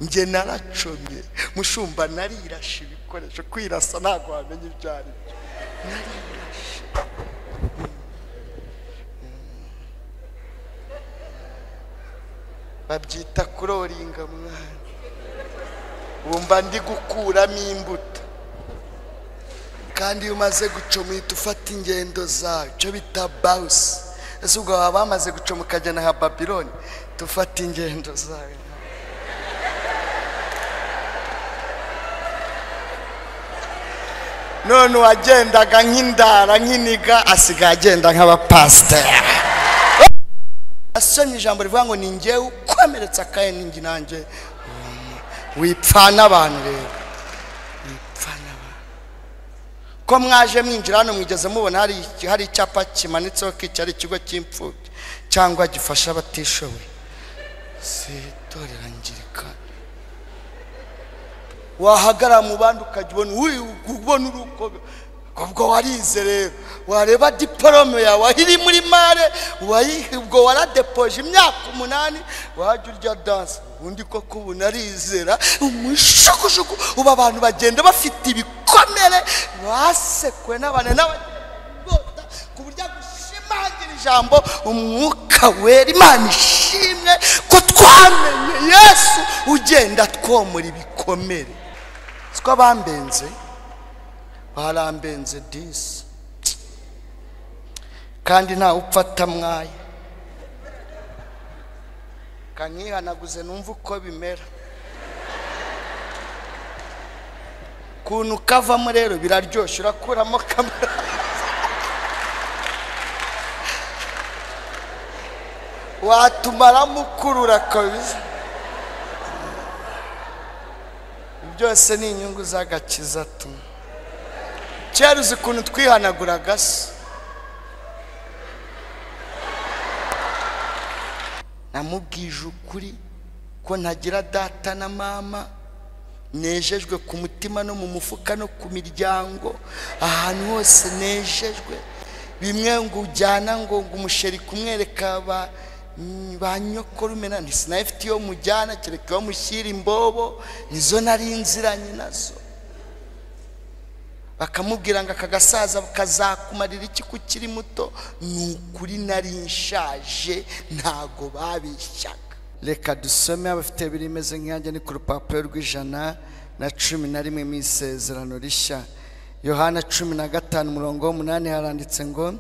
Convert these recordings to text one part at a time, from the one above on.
Njye naracomye mushumba, narirashe ibikoresho. Kwirasa ntabwo wamenya ibyo ari byo. Narirashe. Babyita kuroringa mwana. Wumva ndi gukuramo imbuto. Kandi iyo umaze gucoma uhita ufata ingendo zawe, icyo bita bawusi. Ese ubwo baba bamaze gucoma ukagenda nka Babiloni, tufata ingendo zawe. None uwagendaga nk'indara nk'iniga asigaye agenda nk'abapasiteri. Asomye ijambo rivuga ngo ni njyewe ukomeretsa akaye ninjye nanjye. Wipfana abantu rero, wipfana abantu. Ko mwaje mwinjira hano mwigeze mubona hari icyapa kimanitseho ko iki ari ikigo cy'imfubyi cyangwa gifasha abatishoboye? Si itorero angirikani. Wahagarara mu bandi ukajya ubona uruko ubwo warize rero, wareba diporome yawe iri muri mare, ubwo waradepoje imyaka 8, wajya urya danse ubundi koko ubu narizera umushukushuku. Ubu abantu bagenda bafite ibikomere basekwe n'abantu n'abagota ku buryo gushimangira ijambo umwuka wera. Imana ishimwe ko twamenye Yesu ugenda twomora ibikomere. Siko bambenze, barambenze disi, kandi nta upfa atamwaye. Kanyihanaguze numva uko bimera. Kuntu kavamo rero biraryoshye, urakuramo kamera. Watumaramo ukurura kabisa. Byose ni inyungu z'agakiza tu. Kera uzi ukuntu twihanaguraga se? Namubwije ukuri ko ntagira data na mama, nejejwe ku mutima no mu mufuka no ku miryango, ahantu hose nejejwe. Bimwe ngo ujyana ngo umusheri kumwereka ba nyokorumena, ntisinayifite iyo mujyana kereka iyo mushyira imbobo, nizo nari nziranye nazo. Bakamubwira ngo aka gasaza kazakumarira iki kukiri muto. Ni ukuri nari nshaje, ntago babishyaga. Reka dusome abafite birimeze nk'yanjye, ni ku rupapuro rw'111 mu isezerano rishya. Yohana 15 umurongo w'8 haranditse ngo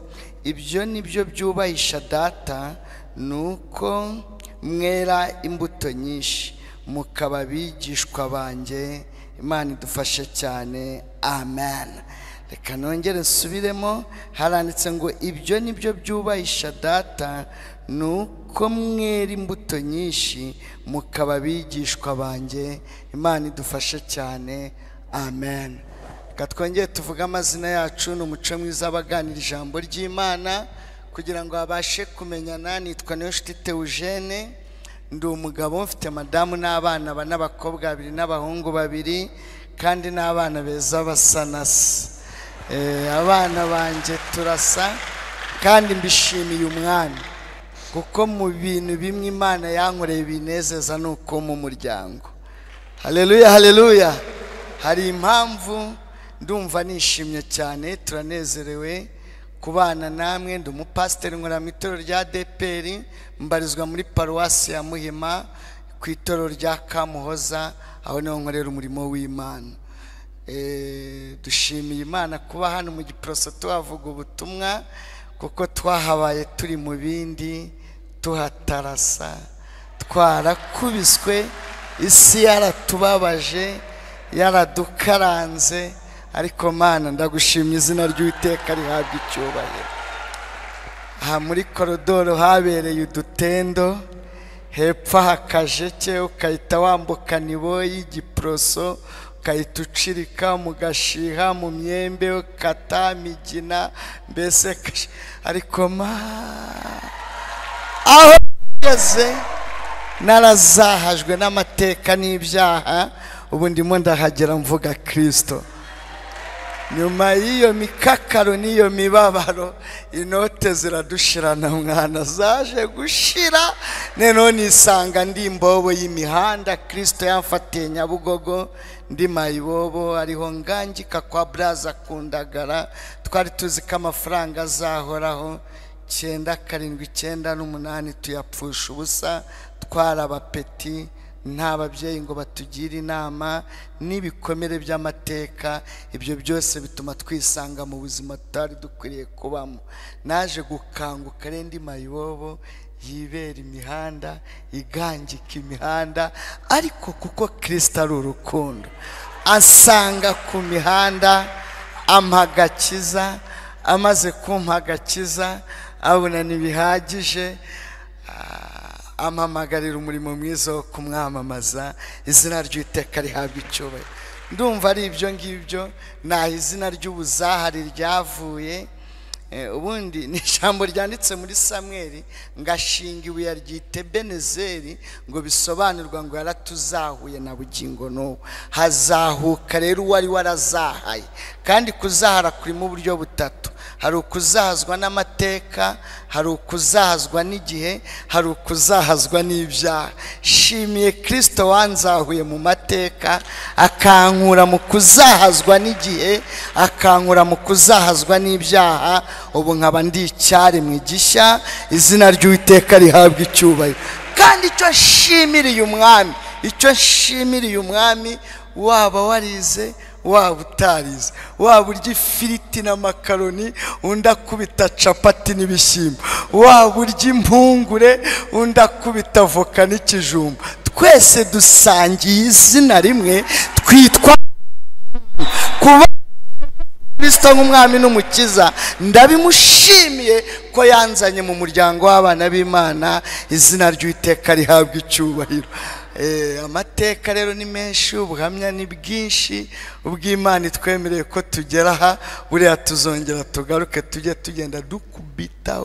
ibyo nibyo byubahisha data, nuko mwera imbuto nyinshi mukaba abigishwa banjye. Imana idufashe cyane, amen. Reka nongere nsubiremo, haranditse ngo ibyo nibyo byubahisha data, nuko mwera imbuto nyinshi mukaba abigishwa banjye. Imana idufashe cyane, amen. Reka twongere tuvuge amazina yacu. Ni umuco mwiza abaganira ijambo ry'Imana kugira ngo babashe kumenyana. Nitwa Niyonshuti Theogene, ndi umugabo mfite madamu n'abana bane, abakobwa 2 n'abahungu 2, kandi n'abana beza basa na se. Abana banjye turasa kandi mbishimiye umwami, kuko mu bintu bimwe Imana yankoreye binezeza ni uko mu muryango. Haleluya, haleluya. Hari impamvu ndumva nishimye cyane, turanezerewe kubana namwe. Ndi umupasiteri nkora mu itorero rya ADEPR, mbarizwa muri paruwasi ya Muhima ku itorero rya Kamuhoza, aho niho nkorera umurimo w'Imana. Dushimiye Imana kuba hano mu Giporoso tuhavuga ubutumwa, kuko twahabaye turi mu bindi, tuhatarasa, twarakubiswe, isi yaratubabaje, yaradukaranze, ariko Mana ndagushimye, izina ry'Uwiteka rihabwa icyubahiro. Aha muri korodoro habereye udutendo, hepfo hakajeke ukahita wambuka niboyi Giporoso, ukahita ucirika mu gashiha, mu myembe, ukata migina, mbese ariko aho ngeze narazahajwe n'amateka n'ibyaha, ubu ndimo ndahagera mvuga Kristo. Nyuma y'iyo mikakaro n'iyo mibabaro, inote ziradushirana mwana, zaje gushira. None nisanga ndi imbobo y'imihanda. Kristo yamfatiye Nyabugogo ndi mayibobo, ariho ngangika kwa Braza kundagara. Twari tuzi ko amafaranga azahoraho. 9, 7, 9 n'8 tuyapfusha ubusa. Twarabapeti, nta babyeyi ngo batugire inama, n'ibikomere by'amateka. Ibyo byose bituma twisanga mu buzima tutari dukwiriye kubamo. Naje gukanguka rero ndi mayibobo yibera imihanda, igangika imihanda, ariko kuko Kristo ari urukundo, asanga ku mihanda, ampa agakiza. Amaze kumpa agakiza, abona ntibihagije, ampamagarira umurimo mwiza wo kumwamamaza. Izina ry'Uwiteka rihabwa icyubahiro. Ndumva ari ibyo ngibyo. Naho izina ry'ubuzahari ryavuye. Ubundi ni ijambo ryanditse muri Samweli, ngashinga ibuye ryite Benezeri, ngo bisobanurwa ngo yaratuzahuye na bugingo n'ubu. Hazahuka rero uwari warazahaye. Kandi kuzahara kurimo uburyo butatu: hari ukuzahazwa n'amateka, hari ukuzahazwa n'igihe, hari ukuzahazwa n'ibyaha. Shimiye Kristo wanzahuye mu mateka, akankura mu kuzahazwa n'igihe, akankura mu kuzahazwa n'ibyaha. Ubu nkaba ndi icyaremwe gishya. Izina ry'Uwiteka rihabwa icyubahiro. Kandi icyo nshimiriye umwami, icyo nshimiriye umwami, waba warize, waba utarize, waba urya ifiriti n'amakaroni, undi akubita capati n'ibishyimbo, waba urya impungure, undi akubita avoka n'ikijumba, twese dusangiye izina rimwe, twitwa kuba Kristo nk'umwami n'umukiza. Ndabimushimiye ko yanzanye mu muryango w'abana b'Imana. Izina ry'Uwiteka rihabwa icyubahiro. Amateka rero ni menshi, ubuhamya ni bwinshi. Ubw'Imana itwemereye ko tugera aha, buriya tuzongera tugaruke, tujye tugenda dukubita.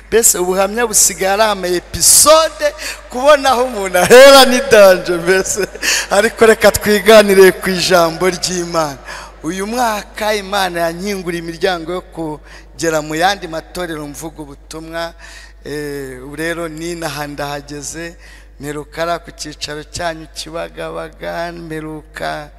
Mbese ubuhamya busigaye ari ama episode, kubona aho umuntu ahera ni danje mbese. Ariko reka twiganire ku ijambo ry'Imana. Uyu mwaka Imana yankinguriye imiryango yo kugera mu yandi matorero mvuga ubutumwa. Ubu rero ninaha ndahageze, mperuka ku cyicaro cyanyu Kibagabaga, mperuka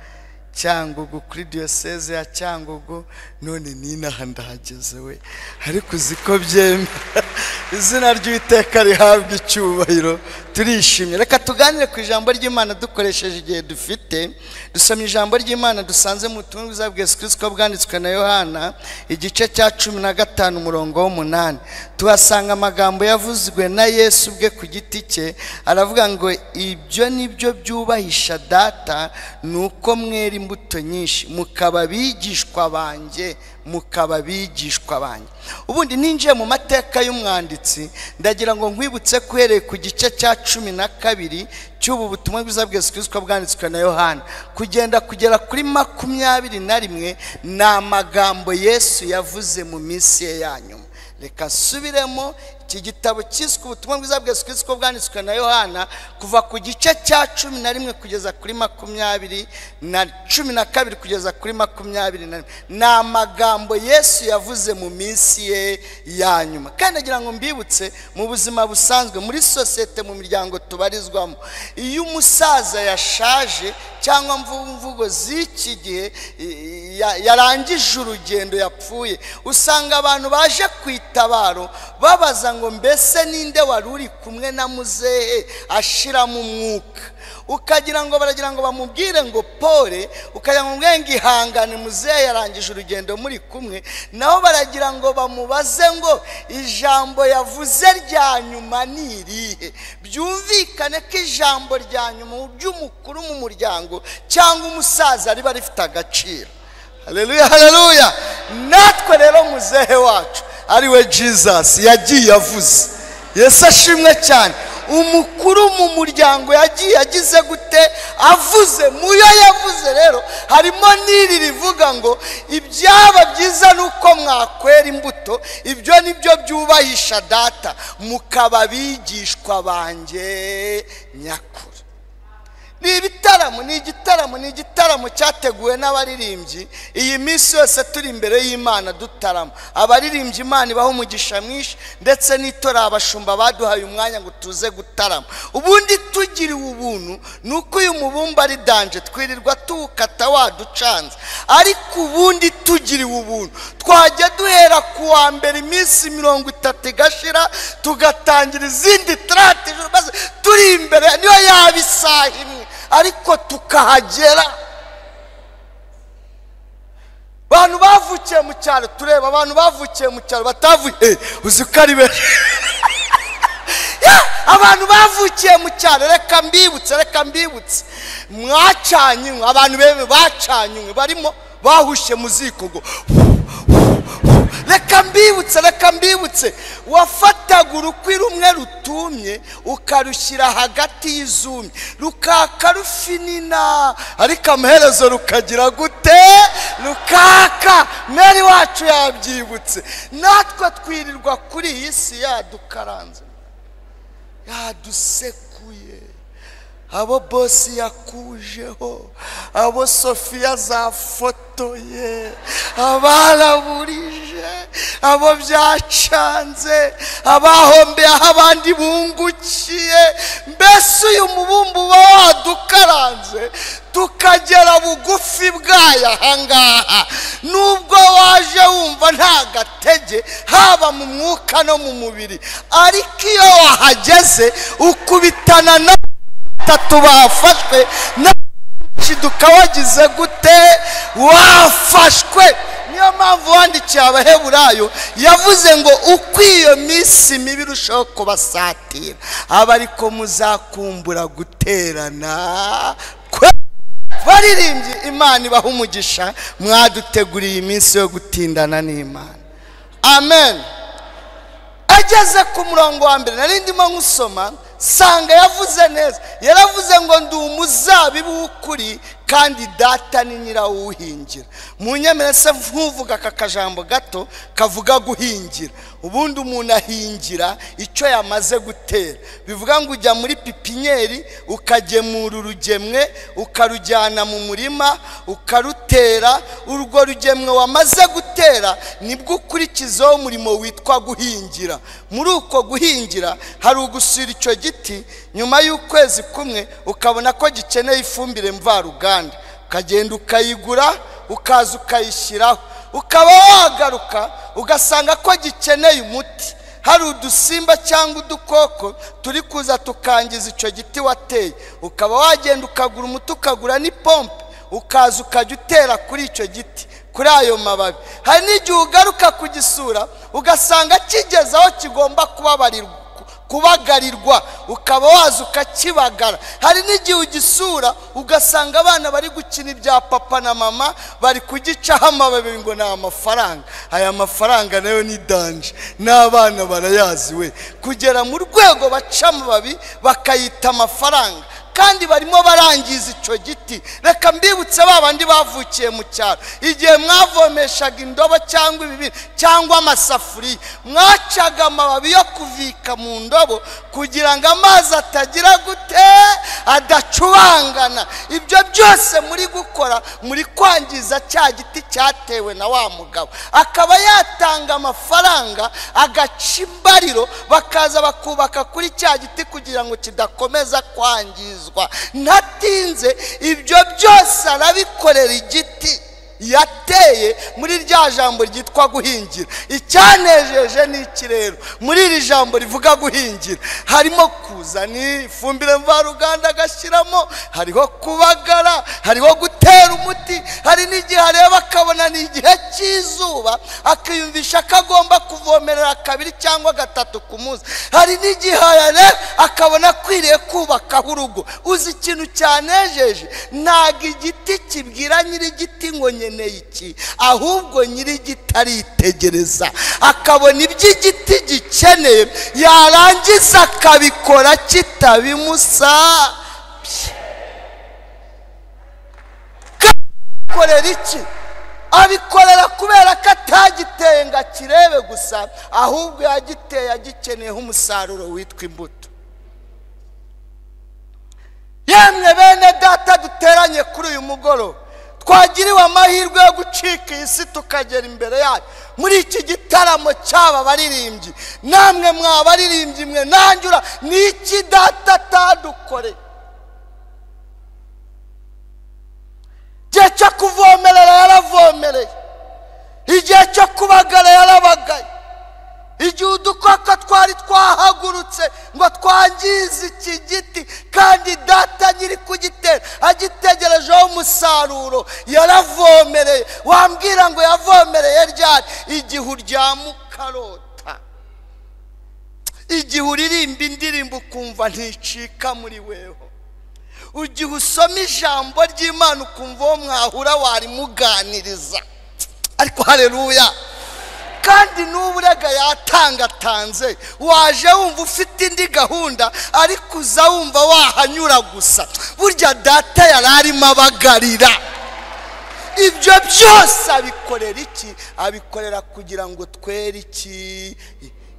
Cyangugu kuri diyoseze ya Cyangugu, none ninaha ndahageze we. Ariko uzi ko byemera. Izina ry'Uwiteka rihabwa icyubahiro. Turishimye. Reka tuganire ku ijambo ry'Imana dukoresheje igihe dufite. Dusomye ijambo ry'Imana dusanze mu butumwa bwiza bwa Yesu Kristo bwanditswe na Yohana, igice cya 15 umurongo w'8. Tuhasanga amagambo yavuzwe na Yesu ubwe ku giti cye. Aravuga ngo ibyo nibyo byubahisha Data, nuko mwera imbuto nyinshi, mukaba abigishwa banjye, mukaba abigishwa banjye. Ubundi ninjiye mu mateka y'umwanditsi, ndagira ngo nkwibutse kuhereye ku gice cya 12 cy'ubu butumwa bwiza bwa Yesu Kristo bwanditswe na Yohana, kugenda kugera kuri 21, ni amagambo Yesu yavuze mu minsi ye ya nyuma. Reka nsubiremo iki gitabo cyiswe ubutumwa bwiza bwa Yesu Kristo bwanditswe na Yohana, kuva ku gice cya 11 kugeza kuri 20 na 12 kugeza kuri 21, ni amagambo Yesu yavuze mu minsi ye ya nyuma. Kandi agira ngo mbibutse, mu buzima busanzwe, muri sosiyete, mu miryango tubarizwamo, iyo umusaza yashaje cyangwa mvugo z'iki gihe yarangije urugendo, yapfuye, usanga abantu baje kwitabaro babaza ngo mbese ninde wari uri kumwe na muzehe ashiramo umwuka. Ukagira ngo baragira ngo bamubwire ngo pole, ukagira ngo ngo ihangane muzehe yarangije urugendo muri kumwe. Naho baragira ngo bamubaze ngo ijambo yavuze rya nyuma ni irihe. Byumvikane ko ijambo rya nyuma ry'umukuru mu muryango cyangwa umusaza riba rifite agaciro. Haleluya, haleluya. Natwe rero muzehe wacu ari we Jesus yagiye avuze. Yesu ashimwe cyane. Umukuru mu muryango yagiye agize gute? Avuze. Muyo yavuze rero harimo n'iri rivuga ngo ibyaba byiza nuko mwakwera imbuto, ibyo nibyo byubahisha Data, mukaba abigishwa banjye nyakuri. Ni ibitaramo. igitaramo, ni igitaramo, ni igitaramo cyateguwe n'abaririmbyi. Iyi minsi yose turi imbere y'Imana dutarama. Abaririmbyi Imana ibaha umugisha mwinshi, ndetse n'itora abashumba baduhaye umwanya ngo tuze gutarama. Ubundi tugiriwe ubuntu nuko uyu mubumba ari danje, twirirwa tuwukata waducanze. Ariko ubundi tugiriwe ubuntu twajya duhera ku wa mbere iminsi 30 igashira, tugatangira izindi 30 maze turi imbere, niyo yaba isaha imwe ariko tukahagera. Abantu bavukiye mu cyaro, tureba abantu bavukiye mu cyaro batavuye, uzi ko ari benshi. Abantu bavukiye mu cyaro, reka mbibutse, reka mbibutse, mwacanye inkwi, abantu bebe bacanye inkwi, barimo bahushye mu ziko ngo reka mbibutse, reka mbibutse. Wafataga urukwi rumwe rutumye ukarushyira hagati y'izumye, rukaka rufinina, ariko amaherezo rukagira gute? Rukaka. Meri wacu yabyibutse. Natwe twirirwa kuri iyi si yadukaranze, yadusekuye. Abo bosi yakujeho, abo Sofiya zafotoye, abaraburije, abo byacanze, abahombeye aho abandi bungukiye. Mbese uyu mubumbu uba wadukaranze tukagera bugufi bwayo ahangaha. Nubwo waje wumva nta gatege haba mu mwuka no mu mubiri, ariko iyo wahageze ukubitana na batatu bafashwe na wagize gute? Wafashwe. Niyo mpamvu wandikiye Abaheburayo yavuze ngo uko iyo minsi mibi irushaho kubasatira, aba ariko muzakumbura guterana kwe. Baririmbyi Imana ibaha umugisha, mwaduteguriye iminsi yo gutindana n'Imana. Amen. Ageze ku murongo wa mbere nari ndimo nkusoma, sanga yavuze neza. Yaravuze ngo ndi umuzabibu w'ukuri kandi data ni nyirawuhingira. Munyemere se nkuvuga aka kajambo gato kavuga guhingira. Ubundi umuntu ahingira icyo yamaze gutera. Bivuga ngo ujya muri pipinyeri ukagemura urugemwe, ukarujyana mu murima ukarutera. Urwo rugemwe wamaze gutera nibwo ukurikizaho umurimo witwa guhingira. Muri uko guhingira hari ugusura icyo giti nyuma y'ukwezi kumwe ukabona ko gikeneye ifumbire mvaruganda, ukagenda ukayigura, ukaza ukayishyiraho, ukaba wagaruka ugasanga ko gikeneye umuti. Hari udusimba cyangwa udukoko turi kuza tukangiza icyo giti wateye, ukaba wagenda ukagura umuti, ukagura n'ipompe, ukaza ukajya utera kuri icyo giti, kuri ayo mababi. Hari n'igihe ugaruka kugisura ugasanga kigeze aho kigomba kubabarirwa, kubagarirwa, ukaba waza ukakibagara. Hari n'igihe ugisura ugasanga abana bari gukina ibya papa na mama, bari kugicaho amababi ngo ni amafaranga. Aya mafaranga nayo ni danje, n'abana barayazi we, kugera mu rwego baca amababi bakayita amafaranga, kandi barimo barangiza icyo giti. Reka mbibutse babandi bavukiye mu cyaro, igihe mwavomeshaga indobo cyangwa ibibindi cyangwa amasafuriya, mwacaga amababi yo kuvika mu ndobo kugira ngo amazi atagira gute? Adacubangana. Ibyo byose muri gukora muri kwangiza cya giti cyatewe na wa mugabo. Akaba yatanga amafaranga agaca imbariro, bakaza bakubaka kuri cya giti kugira ngo kidakomeza kwangizwa. Ntatinze, ibyo byose arabikorera igiti yateye muri rya jambo ryitwa guhingira. Icyanejeje ni iki rero? Muri iri jambo rivuga guhingira harimo kuzana ifumbire mvaruganda agashyiramo, hariho kubagara, hariho gutera umuti, hari n'igihe areba akabona ni igihe cy'izuba akiyumvisha ko agomba kuvomerera kabiri cyangwa gatatu ku munsi, hari n'igihe areba akabona akwiriye kubakaho urugo. Uzi ikintu cyanejeje? Ntabwo igiti kibwira nyir'igiti ngo iki, ahubwo nyir'igiti aritegereza akabona iby'igiti gikeneye, yarangiza akabikora kitabimusabye. Abikorera iki? Abikorera kubera ko atagiteye ngo akirebe gusa, ahubwo yagiteye agikeneyeho umusaruro witwa imbuto. Yemwe bene data dute mugoroba, twagiriwe amahirwe yo gucika iyi si tukagera imbere yayo muri iki gitaramo cy'aba baririmbyi, namwe mwabaririmbyi mwe nanjura, ni iki data atadukoreye? Igihe cyo kuvomerera yaravomereye, igihe cyo kubagara yarabagaye, igihe udukoko twari twahagurutse ngo twangize iki giti kandi data nyiri kugitera agitegerejeho umusaruro, yaravomereye. Wambwira ngo yavomereye ryari? Igihe uryama ukarota, igihe uririmba indirimbo ukumva nticika muri weho, igihe usoma ijambo ry'Imana ukumva uwo mwahura warimuganiriza. Ariko haleluya! Kandi n'ubu urega yatangatanze, waje wumva ufite indi gahunda ariko uza wumva wahanyura gusa. Burya data yari arimo abagarira. Ibyo byose abikorera iki? Abikorera kugira ngo twere iki?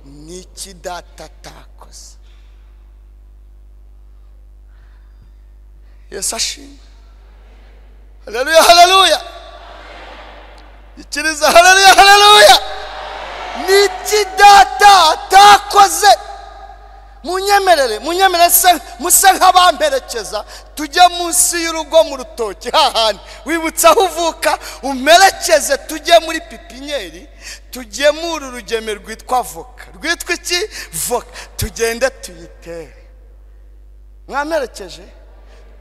N'iki data atakoze. Yesu ashimwe. Haleluya, haleluya. Ikiriza haleluya, haleluya. Niki data atakoze? Munyemerere, munyemerere muse nk'abamperekeza tujye munsi y'urugo mu rutoki hahandi wibutsa aho uvuka, umperekeze tujye muri pipinyeri, tujye muri urugeme rwitwa voka. Rwitwa iki? Voka. Tugende tuyitere. Mwamperekeje,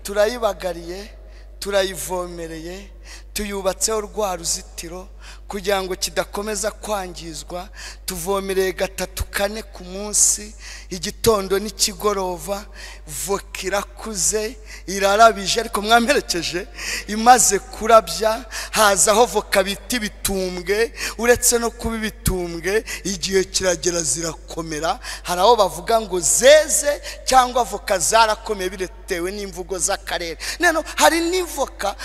turayibagariye, turayivomereye, tuyubatseho rwa ruzitiro kugira ngo kidakomeza kwangizwa, tuvomereye 3 4 ku munsi, igitondo n'ikigorova. Voka irakuze, irarabije, ariko mwamperekeje imaze kurabya hazaho voka bita ibitumbwe. Uretse no kuba ibitumbwe, igihe kiragera zirakomera. Hari aho bavuga ngo zeze cyangwa voka zarakomeye bitewe n'imvugo z'akarere. None hari n'ivoka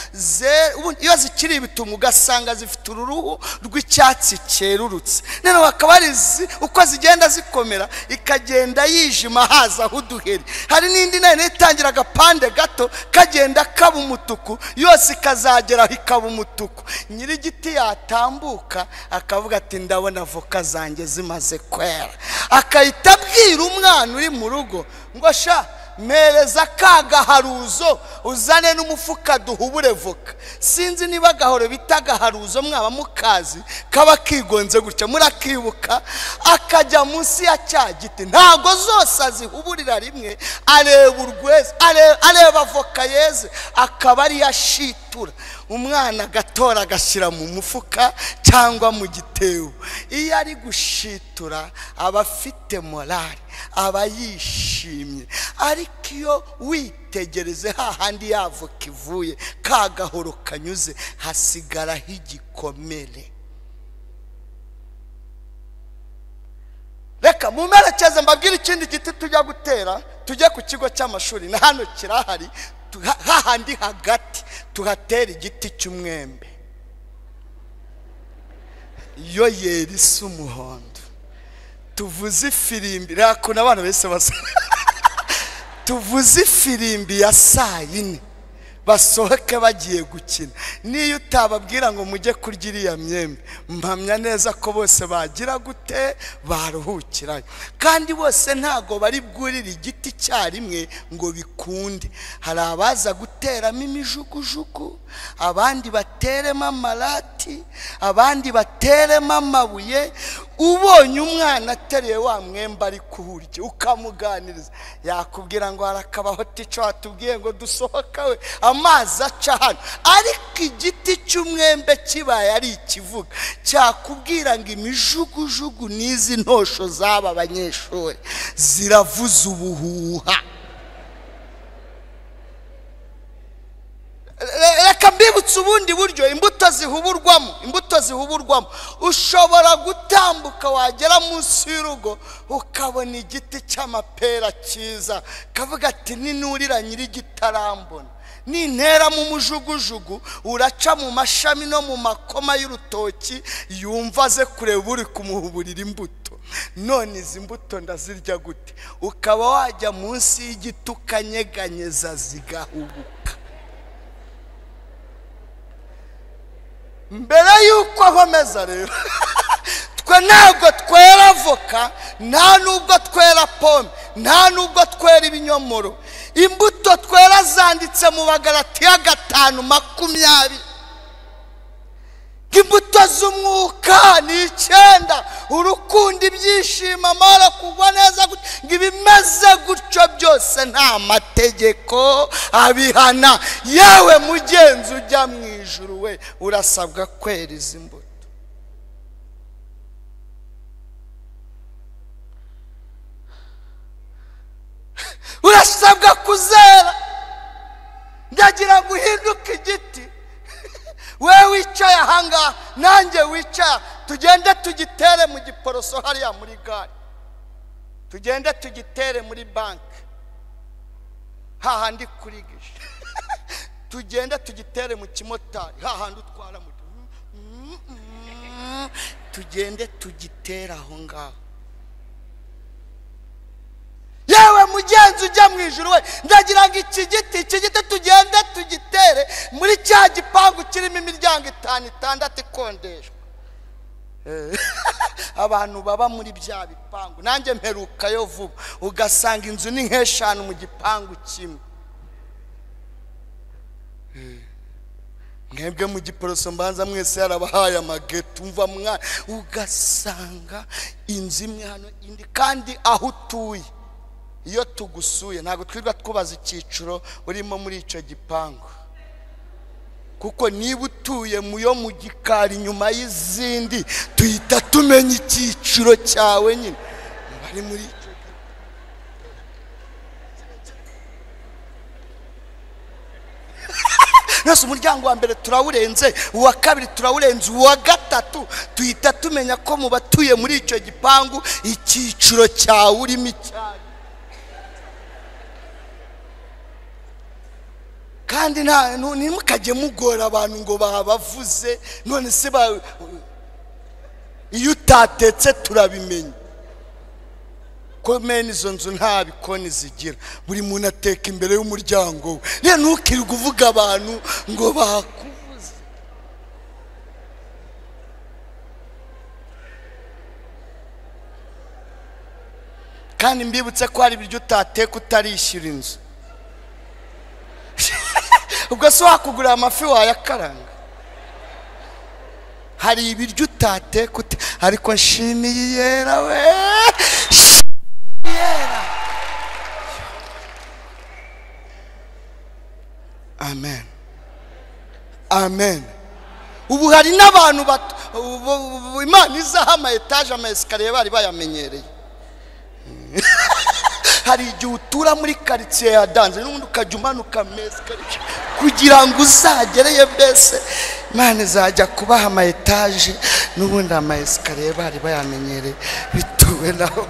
iyo zikiri ibitumbwe ugasanga zifite uruhu rw'icyatsi cyerurutse. None hakaba hari uko zigenda zikomera ikagenda yijima hazaho uduheri. Hari n'indi nayo itangira agapande gato kagenda kaba umutuku, yose ikazagera ikaba umutuku. Nyir'igiti yatambuka akavuga ati ndabona voka zanjye zimaze kwera, akahita abwira umwana uri mu rugo ngo sha mpereza ka gaharuzo uzane n'umufuka duhubure voka. Sinzi niba gahoro bita gaharuzo mwaba mukazi, kaba kigonze gutya murakibuka. Akajya munsi ya cya giti, ntago zose azihuburira rimwe, areba urweze, areba voka yeze, akaba ari yashitura. Umwana agatora agashyira mu mufuka cyangwa mu gitebo. Iyo ari gushitura aba afite morale, aba yishimye. Ariko iyo witegereze hahandi yavoka ivuye, ka gahoro kanyuze, hasigaraho igikomere. Reka mumerekeze mbabwire ikindi giti tujya gutera, tujye ku kigo cy'amashuri, na hano kirahari, hahandi hagati tuhatera igiti cy'umwembe. Iyo yera isa umuhondo, tuvuze ifirimbi, reka n'abana bese basa tuvuze ifirimbi ya 4:00 basohoke bagiye gukina. Niyo utababwira ngo mujye kurya iriya myembe, mpamya neza ko bose bagira gute, baruhukirayo. Kandi bose ntago bari bwurire igiti cyarimwe ngo bikunde. Hari abaza guteramo imijugujugu, abandi bateremo amarati, abandi bateremo amabuye. Ubonye umwana ateruye wa mwembe ari kuwurya ukamuganiriza, yakubwira ngo harakabaho tica watubwiye ngo dusohoka we, amazi aca hano. Ariko igiti cy'umwembe kibaye ari ikivuga, cyakubwira ngo imijugujugu n'izi ntosho z'aba banyeshuri ziravuza ubuhuha. Reka mbibutse ubundi buryo imbuto zihuburwamo. Imbuto zihuburwamo, ushobora gutambuka wagera munsi y'urugo ukabona igiti cy'amapera cyiza, kavuga ati ninurira nyir'igitarambona, nintera mu mujugujugu uraca mu mashami no mu makoma y'urutoki, yumva aze kureba uri kumuhuburira imbuto. None izi mbuto ndazirya gute? Ukaba wajya munsi y'igiti ukanyeganyeza zigahubuka. Mbere yuko nkomeza rero, twe ntabwo twera avoka, nta nubwo twera pome, nta nubwo twera ibinyomoro. Imbuto twera zanditse mu Bagalatiya 5:20. Imbuto z'umwuka ni 9: urukundo, ibyishimo, amahoro, kugwa neza. Ngo ibimeze gutyo byose nta mategeko abihana. Yewe mugenzi ujya mu ijuru we, urasabwa kwera izi mbuto. Urasabwa kuzera. Ndagira ngo uhinduke igiti. We wicaye ahangaha, nanjye wicaye, tugende tugitere mu Giporoso hariya muri gare, tugende tugitere muri banki hahandi kuri gishe, tugende tugitere mu kimotari hahandi utwara moto, tugende tugitere aho ngaho. Yewe mugenzi ujya mu ijuru we, ndagira ngo iki giti tugende tugitere muri cya gipangu kirimo imiryango 5, 6 ikondeshwa. Abantu baba muri bya bipangu, nanjye mperukayo vuba, ugasanga inzu ni nk'eshanu mu gipangu kimwe. Mwebwe mu Giporoso mbanza mwese yarabahaye amageto, umva mwana, ugasanga inzu imwe hano indi, kandi aho utuye iyo tugusuye ntabwo twirirwa twubaza icyiciro urimo muri icyo gipangu, kuko niba utuye muyo mu gikari inyuma y'izindi tuhita tumenya icyiciro cyawe nyine bari muri icyo. Nose umuryango wa mbere turawurenze, uwa kabiri turawurenze, uwa gatatu tuhita tumenya ko mu batuye muri icyo gipangu icyiciro cyawe urimo icyayi. Kandi ntimukajye mugora abantu ngo babavuze, none se iyo utatetse turabimenya ko mene izo nzu nta bikoni zigira, buri muntu ateka imbere y'umuryango we. Rero ntukirirwe uvuga abantu ngo bakuvuze. Kandi mbibutse ko hari ibiryo utateka utarishyura inzu. Ubwo se wakugurira amafi wayakaranga? Hari ibiryo utateka, ariko nshimiye Yera we, Yera. Amen, amen. Ubu hari n'abantu Imana izaha ama etaje, ama esikariye bari bayamenyereye. Hari igihe utura muri karitsiye ya danze n'ubundi ukajya umanuka amesikariye kugira ngo uzagereye, mbese Imana izajya kubaha ama etaje n'ubundi ama esikariye bari bayamenyereye bituwe naho.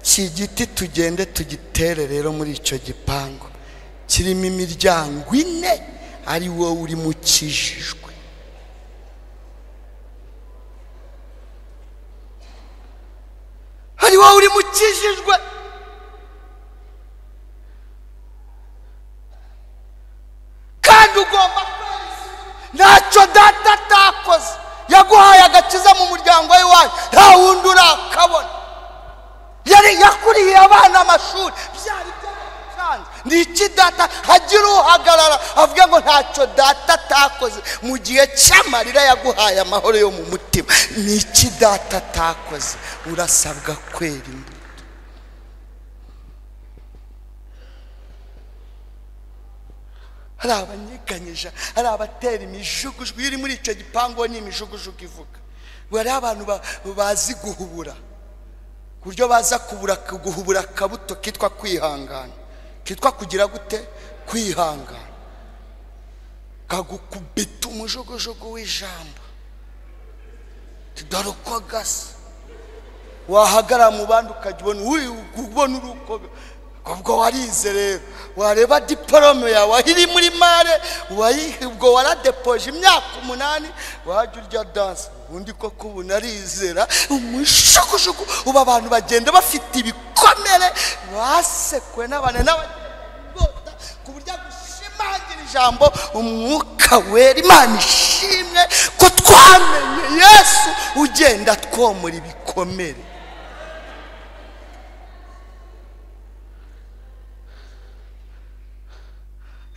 Iki giti tugende tugitere rero muri icyo gipangu kirimo imiryango 4, ari wowe uri mukijijwe. Ari wowe uri mukijijwe. Kandi ugomba kwezi, ntacyo data atakoze. Yaguhaye agakiza mu muryango w'iwanyu, nta wundi urakabona. Yari yakuriye abana amashuri, byari byaranze. Ni iki data hagira uhagarara avuga ngo ntacyo data atakoze mu gihe cy'amarira yaguhaye amahoro yo mu mutima? Ni iki data atakoze? Urasabwa kwera imbuto. Hari abanyeganyije, hari abatera imijugujugu. Iyo uri muri icyo gipangu ni imijugujugu ivuga. Hari abantu bazi guhubura, ku buryo baza guhubura akabuto kitwa kwihangana, kitwa kugira gute? Kwihangana. Kagukubita umujugujugu w'ijambo, dore uko gasa. Wahagara mu bandi ukajya ubona uruko ubwo warize rero, wareba diporome yawe iri muri mare, ubwo waradepoje imyaka 8, wajya urya danse ubundi koko ubu narizera. Umushukushuku ubu abantu bagenda bafite ibikomere, basekwe n'abantu n'abagenda ku Ijambo umwuka wera, Imana ishimwe ko twamenye Yesu ugenda twomora ibikomere.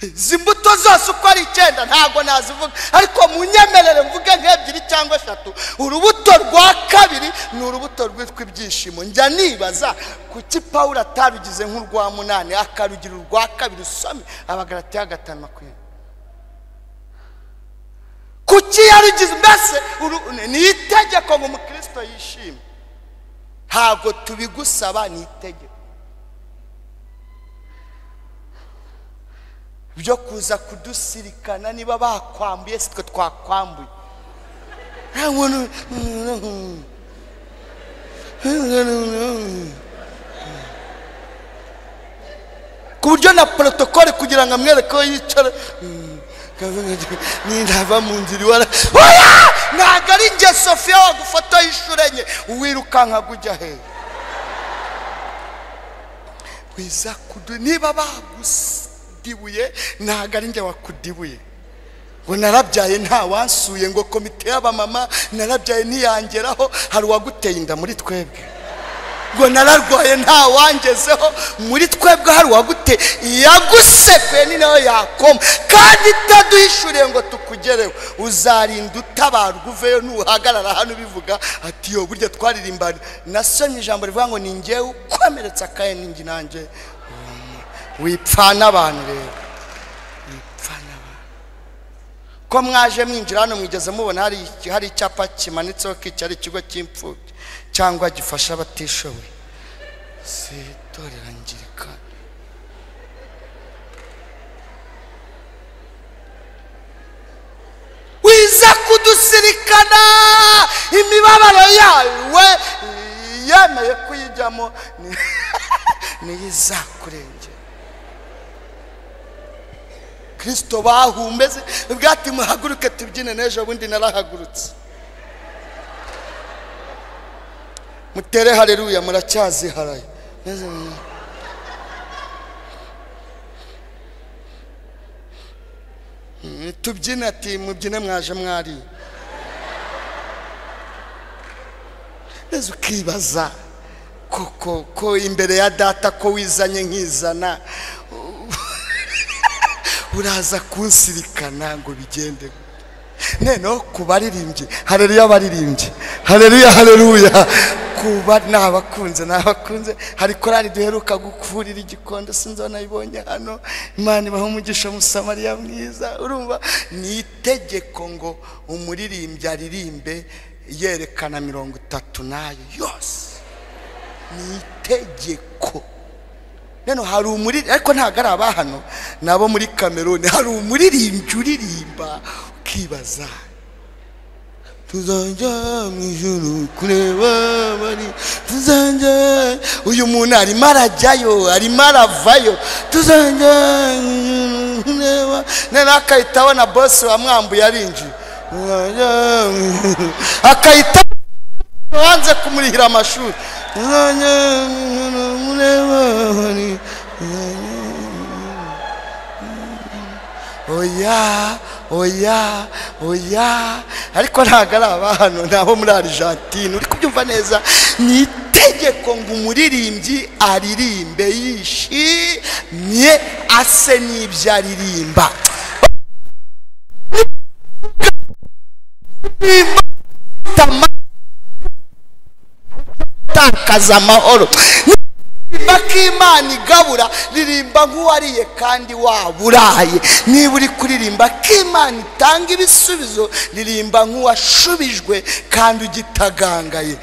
Izi mbuto zose uko ari 9 ntabwo nazivuga, ariko munyemerere mvuge nk'ebyiri cyangwa 3. Urubuto rwa kabiri ni urubuto rwitwa ibyishimo. Njya nibaza kuki Pawulo atarugize nk'urwa 8 akarugira urwa kabiri. Usome Abagalatiya 5:20. Kuki yarugize? Mbese ni itegeko ngo umukristo yishime? Ntabwo tubigusaba, ni itegeko. Byo kuza kudusirikana, niba bakwambuye sitwe twakwambuye. Ku buryo na protocole kugira ngo amwereke ko yicara nindava mu nzira iwara. Oya, ntabwo ari njye Sofia wagufotoye inshuro 4 wirukanka kujya hehe? Wiza kudu niba bagusa dibuye, ntabwo ari njye wakudibuye. Ngo narabyaye nta wansuye, ngo komite y'abamama narabyaye ntiyangeraho, hari uwaguteye inda muri twebwe. Ngo nararwaye nta wangezeho, muri twebwe hari uwaguteye. Yagusekuye ni nawe yakoma, kandi itaduhishuriye ngo tukugereho. Uzarinda utabarwa uveyo nuhagarara hano ubivuga ati yo burya twaririmbana. Nasomye ijambo rivuga ngo ni njyewe ukomeretsa akaye ninjye nanjye. Wipfana abantu rero, wipfana abantu. Ko mwaje mwinjira hano mwigeze mubona hari icyapa kimanitseho ko iki ari ikigo cy'imfubyi cyangwa gifasha abatishoboye? Si itorero Anglikani. Wiza kudusirikana imibabaro yawe yemeye kuyijyamo niyo izakurengera. Kristo bahumbeze bwati muhaguruke tubyine, n'ejo bundi narahagurutse. Mutere haleluya, muracyaziharaye. Tubyine ati mubyine mwaje mwari. Neza ukibaza koko ko imbere ya data ko wizanye nkizana uraza kunsirikana ngo bigende. Neno kubaririmbye, haleluya baririmbye, haleluya haleluya. Kuba nabakunze nabakunze. Hari korali duheruka gukuvurira igikondo, sinzo nayibonye hano. Imana ibahe umugisha, Musamariya mwiza. Urumva ni itegeko ngo umuririmbyi aririmbe yerekana 30 nayo yose, ni itegeko. Neno hari umuririmbyi, ariko ntabwo ari abahano nabo muri Cameroon, hari umuririmbyi uririmba ukibaza tuzajya mu ijuru kureba bari, tuzajya. Uyu muntu arimo arajyayo, arimo aravayo, tuzajya kureba. None akahita abona boss wamwambuye arinjiye, akahita wanze kumurihira amashuri. Oya oya oya, ariko ntabwo ari abahano nabo muri Argentine. Uri kubyumva neza? Ni itegeko ngo umuririmbyi aririmbe yishimye, ase n'ibyo aririmba. Takaza amahoro. Niba Imana igabura, ririmba nk'uwariye kandi waburaye. Niba uri kuririmba ko Imana itanga ibisubizo, ririmba nk'uwashubijwe kandi ugitagangaye.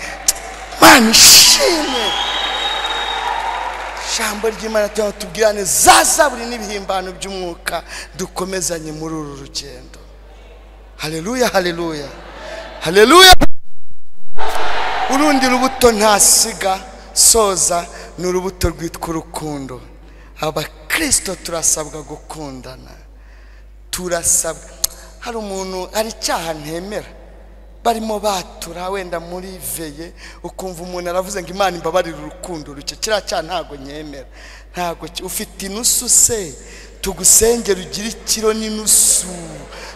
Imana ishimwe. Ijambo ry'Imana tubwirane za zaburi n'ibihimbano by'umwuka, dukomezanye muri uru rugendo. Haleluya haleluya haleluya. Urundi rubuto ntasiga soza ni urubuto rwitwa urukundo. Abakristo turasabwa gukundana, turasabwa. Hari umuntu, hari icyaha ntemera, barimo batura wenda muri veye, ukumva umuntu aravuze ngo Imana imbabarire urukundo ruke. Kiriya cyaha ntago nyemera, ntago. Ufite inusu se Tugusengera ugire ikiro n'inusu,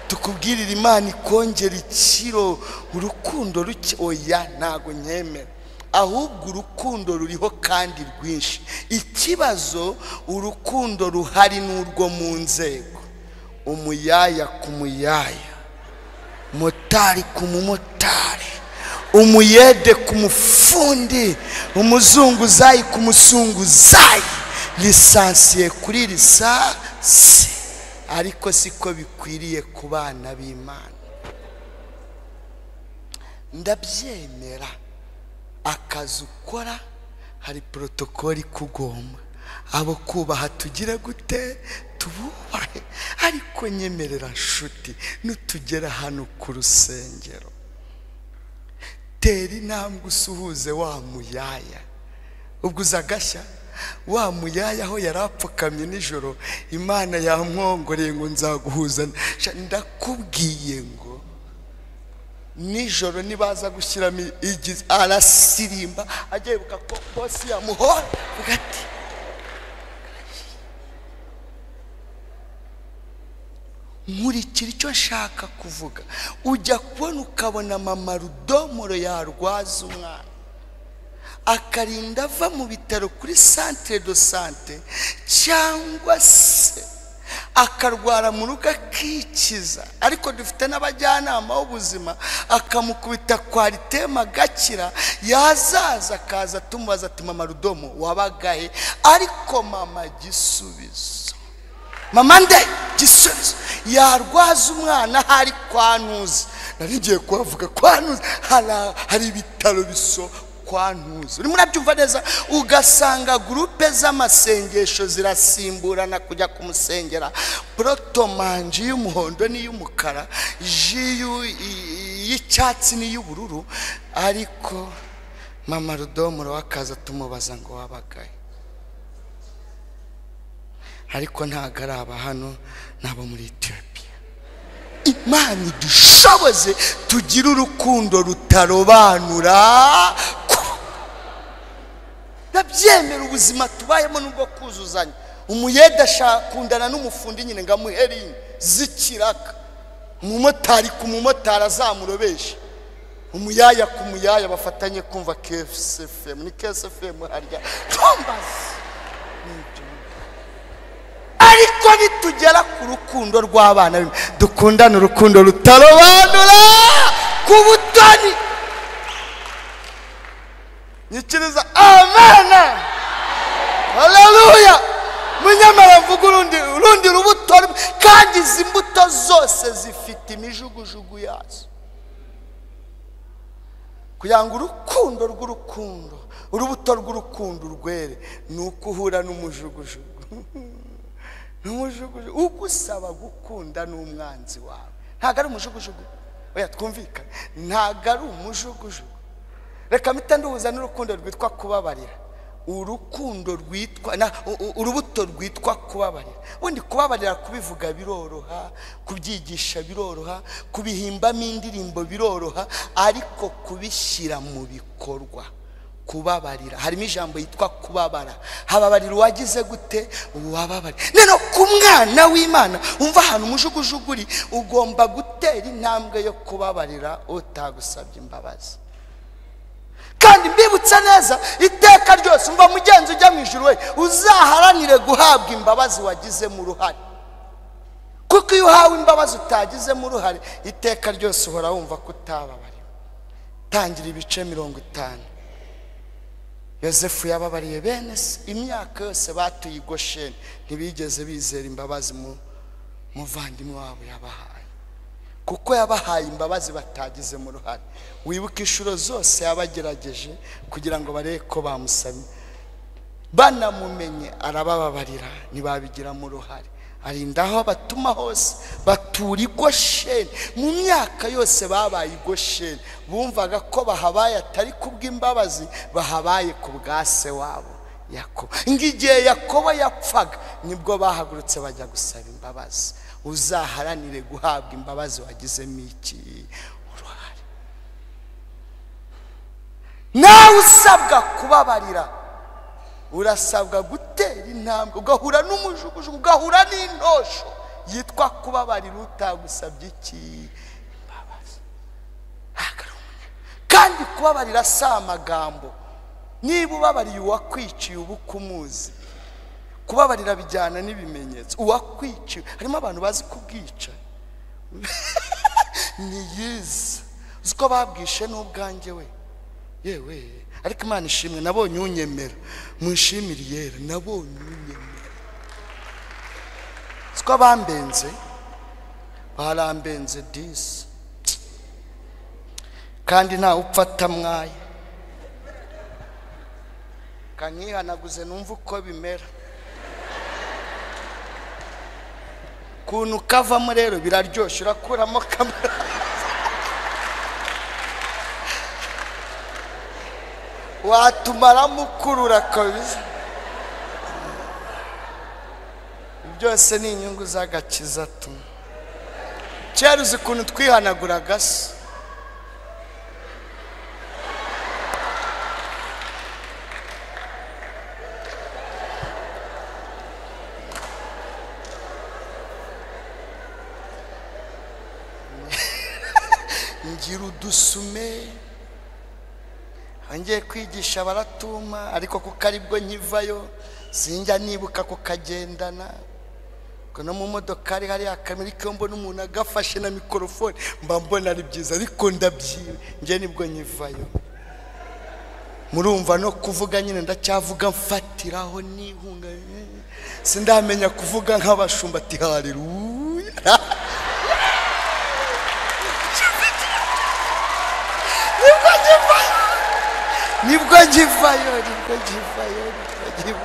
tukubwirira Imana ikongera ikiro. Urukundo ruke, oya, ntago nyemera. Ahubwo urukundo ruriho kandi rwinshi. Ikibazo urukundo ruhari n'urwo mu nzego. Umuyaya ku muyaya, motari ku mumotari, umuyede ku mufundi, umuzunguzayi ku musunguzayi, lisansiye kuri lisansi. Ariko siko bikwiriye ku bana b'Imana. Ndabyemera, akazi ukora hari protokoli kugomba, abo kubaha tugire gute? Tububahe. Ariko nyemerera nshuti, nutugera hano ku rusengero, tera intambwe usuhuze wa muyaya. Ubwo uzagashya wa muyaya aho yarapfukamye nijoro, Imana yamwongoreye ngo nzaguhuza. Ndakubwiye ngo nijoro nibaza gushyiramo igize arasirimba, agiye ko bosi yamuhora ati nkurikira icyo nshaka kuvuga. Ujya kubona ukabona mama Rudomoro yarwaza umwana, akarinda ava mu bitaro kuri centre de santé, cyangwa se akarwara mu rugo akikiza. Ariko dufite n'abajyanama b'ubuzima, akamukubita kwaritema agakira, yazaza akaza tumubaza ati mama Rudomo wabagahe? Ariko mama Gisubizo, mama nde Gisubizo yarwaza umwana hari kwa Ntuzi. Nari ngiye kuhavuga kwa Ntuzi, hari ibitaro biso kwa Ntuzi. Urimo urabyumva neza? Ugasanga groupe z'amasengesho zirasimburana kujya kumusengera. Protomanji y'umuhondo n'iy'umukara, ji y'icyatsi n'iy'ubururu. Ariko mama Rudomoro wakaza tumubaza ngo wabagaye? Ariko ntago ari aba hano, nabo muri Ethiopia. Imana idushoboze tugire urukundo rutarobanura. Ndabyemera, ubuzima tubayemo nubwo kuzuzanya. Umuyede ashakundana n'umufundi nyine ngo amuhere zikiraka, umumotari ku mumotari azamurobesha, umuyaya ku muyaya bafatanye kumva KSFM. Ni KSFM harya tombazi. Ariko nitugera ku rukundo rw'abana, dukundana urukundo rutarobanura ku butoni. Nyikiriza amen, haleluya. Munyamara mvuga urundi rubuto, kandi izi mbuto zose zifite imijugujugu yazo. Kugira ngo urukundo rw'urukundo, urubuto rw'urukundo rwere, ni uko uhura n'umujugujugu. N'umujugujugu ugusaba gukunda n'umwanzi wawe. Ntago ari umujugujugu, oya twumvikane, ntago ari umujugujugu. Reka mpita nduhuza n'urukundo rwitwa kubabarira. Urukundo rwitwa urubuto rwitwa kubabarira. Ubundi kubabarira kubivuga biroroha, kubyigisha biroroha, kubihimbamo indirimbo biroroha, ariko kubishyira mu bikorwa, kubabarira harimo ijambo yitwa kubabara. Hababarira uwagize gute? Uwababarira. None ku mwana w'Imana umva ahantu umujugujugu uri, ugomba gutera intambwe yo kubabarira utagusabye imbabazi. Kandi mbibutsa neza iteka ryose, umva mugenzi ujya mu ijuru we, uzaharanire guhabwa imbabazi wagizemo uruhare. Kuko iyo uhawe imbabazi utagizemo uruhare, iteka ryose uhora wumva ko utababariwe. Tangira ibice 50. Yosefu yababariye bene se imyaka yose batuye i Gosheni, ntibigeze bizera imbabazi muvandimwe wabo yabahaye. Kuko yabahaye imbabazi batagizemo uruhare. Wibuke inshuro zose yabagerageje kugira ngo barebe ko bamusabye, banamumenye arabababarira, ntibabigiramo uruhare. Arinda aho batuma hose batura i Gosheni. Mu myaka yose babaye i Gosheni, bumvaga ko bahabaye atari kubw'imbabazi, bahabaye ku bwa se wabo Yakobo. Ngigihe Yakobo yapfaga nibwo bahagurutse bajya gusaba imbabazi. Uzaharanire guhabwa imbabazi wagizemo iki uruhare. Nawe usabwa kubabarira, urasabwa gutera intambwe. intambwe, ugahura n'umujugujugu, ugahura n'intosho yitwa kubabarira utagusabye iki? Imbabazi. Kandi kubabarira si amagambo. Niba ubabariye uwakwiciye uba ukumuzi. Kubabarira bijyana n'ibimenyetso. Uwakwiciye, harimo abantu bazi kubwica niyizi uzi ko babwishe n'ubwanjye we yewe. Ariko Imana ishimwe, nabonye unyemera, munshimire yera, nabonye unyemera. Uzi ko bambenze, barambenze disi, kandi ntawe upfa atamwaye. Kanyihanaguze numva uko bimera. Kuntu kavamo rero biraryoshye, urakuramo kamera. Watumaramo ukurura kabisa. Byose ni inyungu z'agakiza tu. Kera uzi ukuntu twihanaguraga se? Ngira udusume ngiye kwigisha baratuma, ariko kuko aribwo nkivayo sinjya nibuka kukagendana. No mu modokari hari akamera ko mbona umuntu agafashe na mikorofone mba mbona ari byiza, ariko ndabyiwe ngiye nibwo nkivayo. Murumva no kuvuga nyine ndacyavuga mfatiraho nihunga, sindamenya kuvuga nk'abashumba ati haleluya. Nibwo nkivayo, nibwo nkivayo, nibwo nkivayo,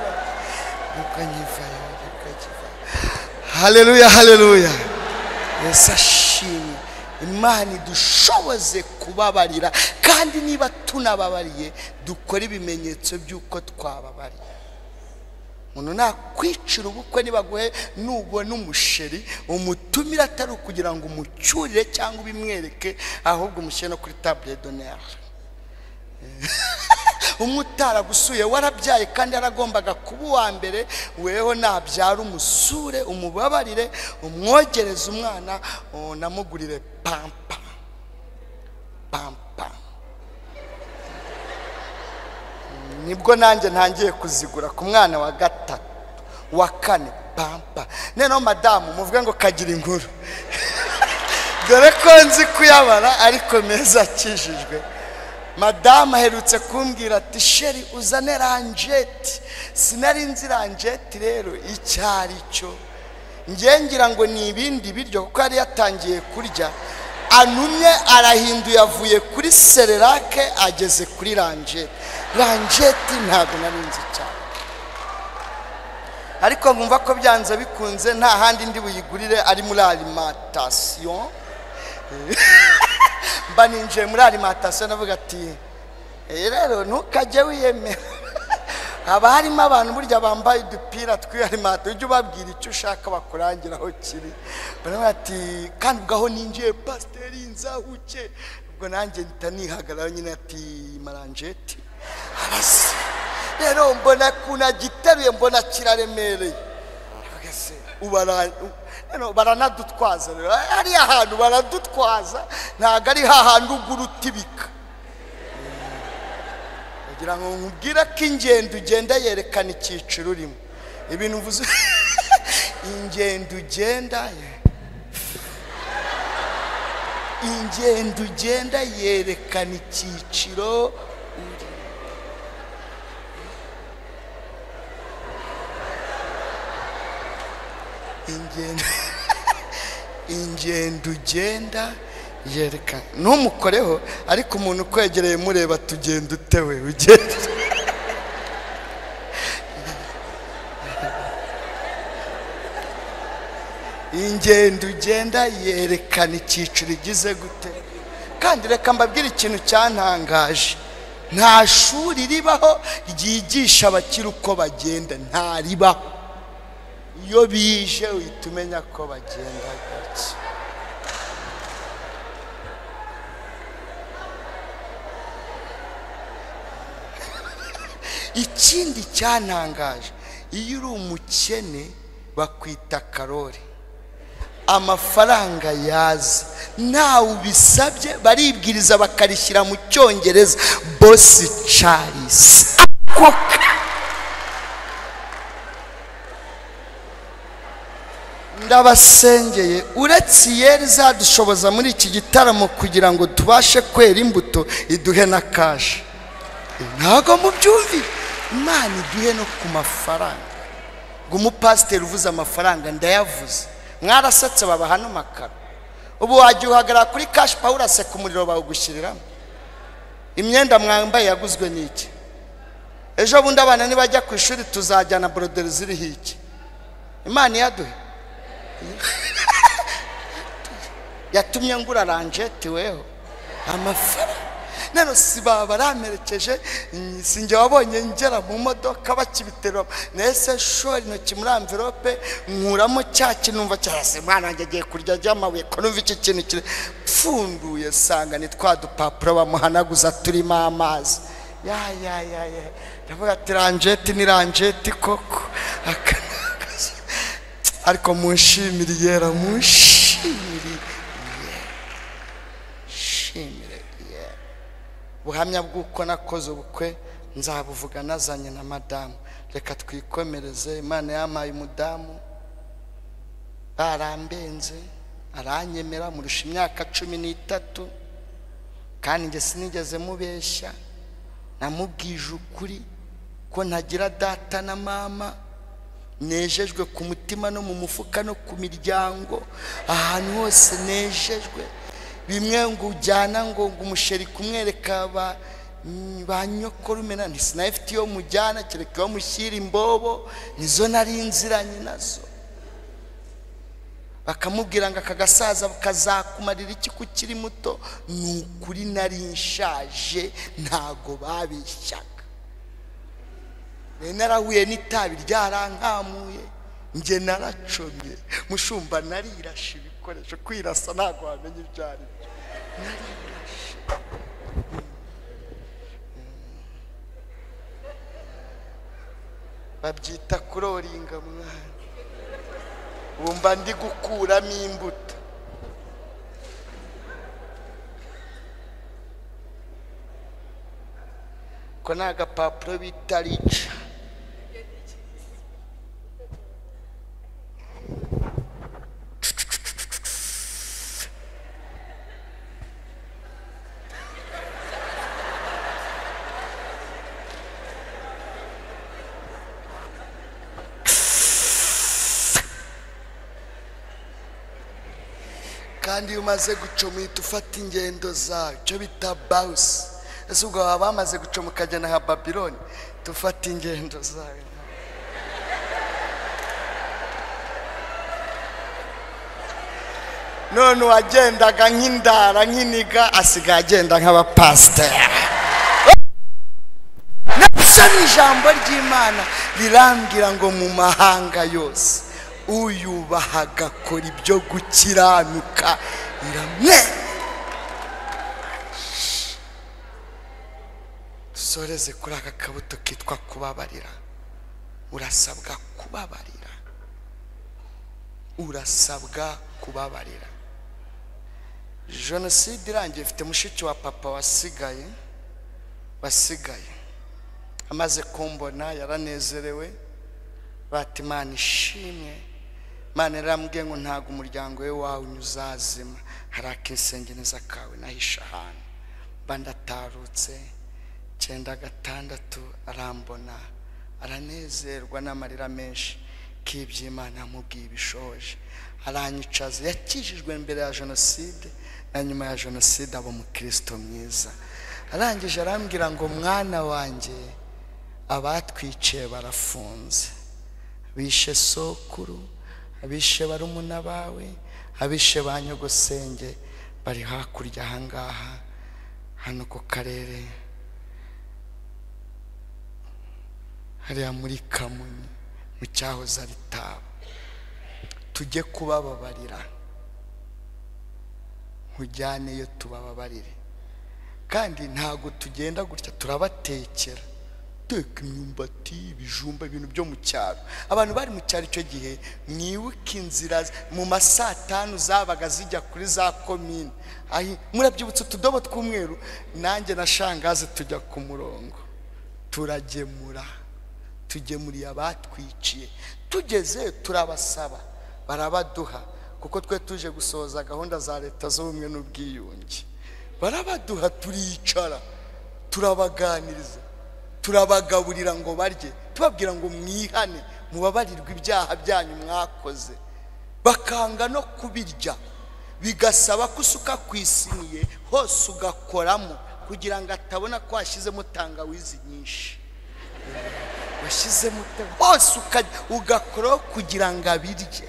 nibwo nkivayo. Haleluya, haleluya. Yesu ashimwe. Imana idushoboze kubabarira, kandi niba tunababariye dukore ibimenyetso by'uko twababariye. Umuntu nakwicira ubukwe nibaguhe nubona umusheri umutumira atari ukugira ngo umucyurire cyangwa ubimwereke, ahubwo umushyire no kuri table d'honneur. Umutaragusuye warabyaye kandi yaragombaga kuba uwa mbere, weho nabyara umusure, umubabarire, umwogereze umwana, unamugurire pampa pampa. Nibwo nanjye ntangiye kuzigura ku mwana wa gatatu wa kane pampa. Noneho madamu muvuge ngo kagira inkuru dore ko nzi kuyabara ariko meza akijijwe. Madamu aherutse kumbwira ati sheri uzane ranjeti. Sinari nzi ranjeti rero icyo ari cyo, ngiye ngira ngo ni ibindi biryo kuko yari yatangiye kurya. Anumye arahinduye, avuye kuri sererake ageze kuri ranjeti. Ranjeti ntabwo nari nzi cyane, ariko nkumva ko byanze bikunze nta handi ndi buyigurire ari muri alimentation. Mba ninjiye muri alimentation navuga ati rero ntukajye wiyemera. Haba harimo abantu burya bambaye udupira tw'alimentation, ujye ubabwira icyo ushaka bakurangira aho kiri. Baravuga ati kandi ubwaho ninjiye pasiteri nzahuke. Ubwo nanjye mpita nihagarara nyine ati maranjeti. Rero mbona kuna giteruye, mbona kiraremereye. Baranadutwaza hariya hantu, baradutwaza ntabwo ari hahandi ugura utibika. Kugira ngo nkubwire ko ingendo ugenda yerekana icyiciro urimo. Ibintu mvuze ingendo ugenda, ingendo ugenda yerekana icyiciro urimo. Ingendo ugenda yerekana, ntumukoreho ariko umuntu ukwegereye mureba tugenda utewe ugenda. Ingendo ugenda yerekana icyiciro igize gute. Kandi reka mbabwire ikintu cyantangaje, nta shuri ribaho ryigisha abakiri uko bagenda, nta ribaho. Iyo bije uhita umenya ko bagenda gake. Ikindi cyantangaje, Iyo uri umukene bakwita Karori. Amafaranga yaza ntawe ubisabye, baribwiriza bakarishyira mu Cyongereza, Boss Charles. Ndabasengeye, uretse iyeri izadushoboza muri iki gitaramo kugira ngo tubashe kwera imbuto, iduhe na kashi. Ntabwo mubyumvire, Imana iduhe no ku mafaranga. Ngo umupasiteri uvuze amafaranga ndayavuze, mwarasetse babaha no makaro. Ubu wajya uhagarara kuri cash power uraseka umuriro bawugushyiriramo. Imyenda mwambaye yaguzwe n'iki? Ejo bundi abana nibajya ku ishuri tuzajyana boroderi ziriho iki? Imana iyaduhe. Yatumye ngura ranjeti weho amafaranga. None si baba baramerekeje, sinjye wabonye ngera mu modoka bakibiterura, nese shora intoki muri envelope nkuramo cya kintu numva cyarase, mwana wanjye agiye kurya ry'amabuye ko numva iki kintu kiri pfunduye, sanga ni twa dupapuro bamuhanaguza turimo amazi. Ya ya ya ya, ndavuga ati ranjeti ni ranjeti koko. Ariko munshimire yera, munshimire shimire yera. Buhamya bw'uko nakoze ubukwe nzabuvuga nazanye na madamu. Reka twikomereze. Imana yampaye umudamu, barambenze aranyemera, murusha imyaka 13, kandi njye sinigeze mubeshya, namubwije ukuri ko ntagira data na mama, nejejwe ku mutima no mu mufuka no ku miryango, ahantu hose nejejwe. Bimwe ngo ujyana ngo umusheri kumwereka ba nyokorumena, ntisinayifite iyo mujyana kereka iyo mushyira imbobo, nizo nari nziranye nazo. Bakamubwira ngo aka gasaza kazakumarira iki kukiri muto. Ni ukuri nari nshaje, ntago babeshyaga. Narahuye n'itabi ryarankamuye, njye naracomye mushumba, narirashe ibikoresho. Kwirasa ntago wamenya ibyo ari byo. Narirashe. Babyita kuroringa mwana. Wumva ndi gukuramo imbuto. Ko ni agapapuro bita rica. Kandi iyo umaze gucoma uhita ufata ingendo zawe, icyo bita bawusi. Ese ubwo baba bamaze gucoma ukagenda nka Babiloni, tufata ingendo zawe. None uwagendaga nk'indara nk'iniga asigaye agenda nk'abapasiteri. Nabyo ni ijambo ry'Imana rirambwira ngo mu mahanga yose uyubaha agakora ibyo gukiranuka iramwe. Dusoreze kuri aka kabuto kitwa kubabarira. Urasabwa kubabarira, urasabwa kubabarira. Jenoside irangiye, mfite mushiki wa papa wasigaye amaze kumbona yaranezerewe, bati Imana ishimwe. Imana yarambwiye ngo ntago umuryango we wawe uzazima, hari akisengeneza kawe nahisha ahantu. Mba ndatarutse 96 arambona, aranezerwa n'amarira menshi k'iby'Imana yamubwiye ibishoje. Aranyicaza, yakijijwe mbere ya jenoside na nyuma ya jenoside aba umukristo mwiza. Arangije arambwira ngo mwana wanjye, abatwiciye barafunze, bishe sokuru, abishe barumuna bawe, abishe ba nyogosenge bari hakurya ahangaha hano ku karere hariya muri Kamonyi mu cyahoze ari Taba. Tujye kubababarira, nkujyaneyo tubababarire. Kandi ntago tugenda gutya, turabatekera. Guteka imyumbati, ibijumba, ibintu byo mu cyaro. Abantu bari mu cyaro icyo gihe, mwibuke inzira mu masaa 5 zabaga zijya kuri za komine. Murabyibutse utudobo tw'umweru, nanjye na shangazi tujya ku murongo turagemura, tugemuriye abatwiciye. Tugeze turabasaba barabaduha, kuko twe tuje gusohoza gahunda za leta z'ubumwe n'ubwiyunge. Barabaduha, turicara, turabaganiriza, turabagaburira ngo barye, tubabwira ngo mwihane mubabarirwe ibyaha byanyu mwakoze. Bakanga no kubirya, bigasaba kusuka kwisiniye hose ugakoramo kugira ngo atabona ko washyizemo tangawizi nyinshi. Washyizemo hose ugakoraho kugira ngo abirye.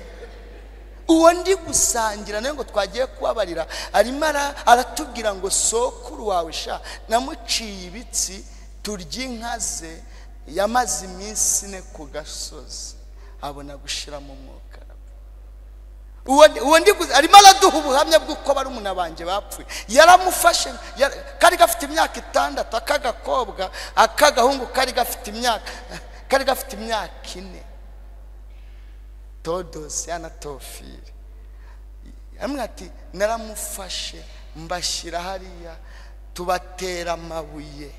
Uwo ndi gusangira nawe ngo twagiye kubabarira, arimo aratubwira ngo sokuru wawe sha namuciye ibitsi, turya inka ze, yamaze iminsi 4 ku gasozi, abona gushiramo umwuka. Uwo ndi arimo araduha ubuhamya bw'uko barumuna banjye bapfuye. Yaramufashe, kari gafite imyaka 6, akagakobwa, akagahungu kari gafite imyaka 4. Todos yana Tofili. Amwe ati naramufashe mbashyira hariya tubatera amabuye.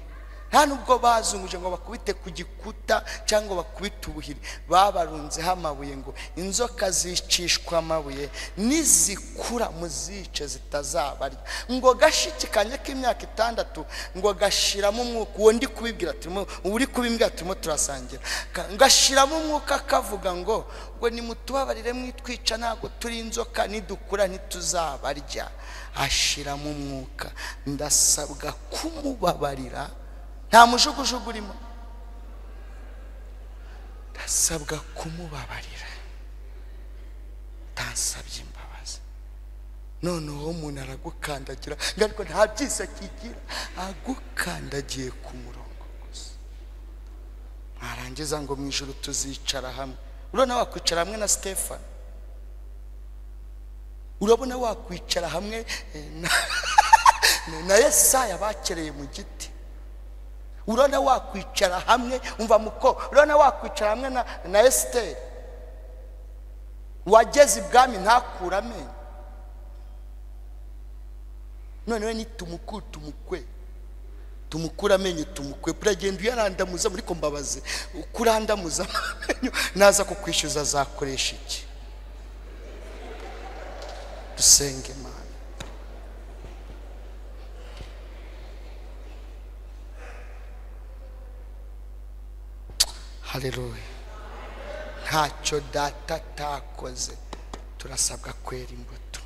Nta nubwo bazunguje ngo bakubite ku gikuta cyangwa bakubite ubuhiri, babarunzeho amabuye ngo inzoka zicishwa amabuye nizikura muzice zitazabarya. Ngo gashiki kanje k'imyaka 6 ngo gashiramo umwuka. Uwo ndi kubibwira turimo, uri kubimbwira turimo turasangira. Ngashiramo umwuka kavuga ngo nimutubabarire mwitwica, ntago turi inzoka, nidukura ntituzabarya. Ashiramo umwuka. Ndasabwa kumubabarira. Nta mujugujugu urimo. Ndasabwa kumubabarira. Tansabye imbabazi. Noneho umuntu aragukandagira, ariko nta byisa kigira, agukandagiye ku murongo gusa. Mwarangiza ngo mu ijuru tuzicara hamwe. Urabona wakwicara hamwe na Stefan? Urabona wakwicara hamwe na Yesaya bakereye mu giti? Urabona wakwicara hamwe, umva muko, urabona wakwicara hamwe na Esther wageze ibwami ntakura amenyo? None we nitumukwe tumukura amenyo, tumukwe uragenda uyarandamuza muri kombabaze, ukurandamuza amenyo naza kukwishyuza azakoresha iki? Dusenge Imana. Haleluya. Ntacyo data atakoze, turasabwa kwera imbuto.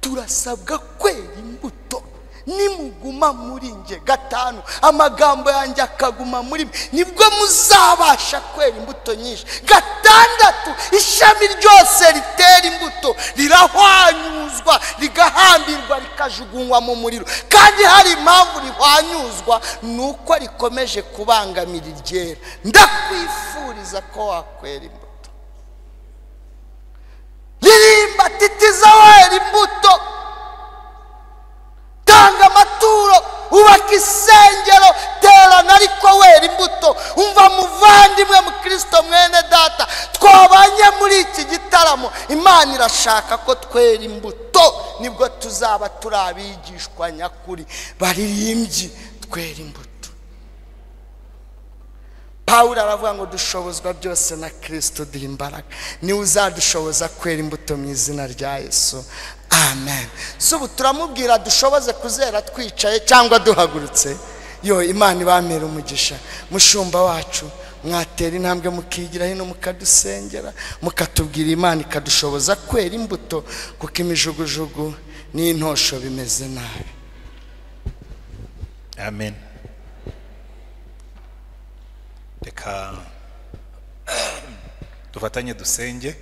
Turasabwa kwera imbuto. Nimuguma muri nge, 5, amagambo yanjye akaguma muri mwe, nibwo muzabasha kwera imbuto nyinshi. 6, ishami ryose ritera imbuto rirahwanyuzwa, rigahambirwa, rikajugunywa mu muriro. Kandi hari impamvu rihwanyuzwa, nuko rikomeje kubangamira iryera. Ndakwifuriza ko wakwera imbuto. Ririmba titiza wera imbuto. Tanga amaturo, ubaka isengero, terana ariko wera imbuto. Umva muvandimwe mu Kristo mwene data, twabanye muri iki gitaramo, Imana irashaka ko twera imbuto, nibwo tuzaba turi abigishwa nyakuri baririmbyi. Twera imbuto. Pawulo aravuga ngo dushobozwa byose na Kristo duha imbaraga. Niwe uzadushoboza kwera imbuto mu izina rya Yesu. Amen. So ubu turamubwira dushoboze kuzera twicaye cyangwa duhagurutse. Yo Imana ibamere umugisha. Mushumba wacu, mwatera intambwe mukigira hino, mukadusengera, mukatubwira Imana ikadushoboza kwera imbuto, kuko imijugujugu n'intosho bimeze nabi. Amen. Reka dufatanye dusenge.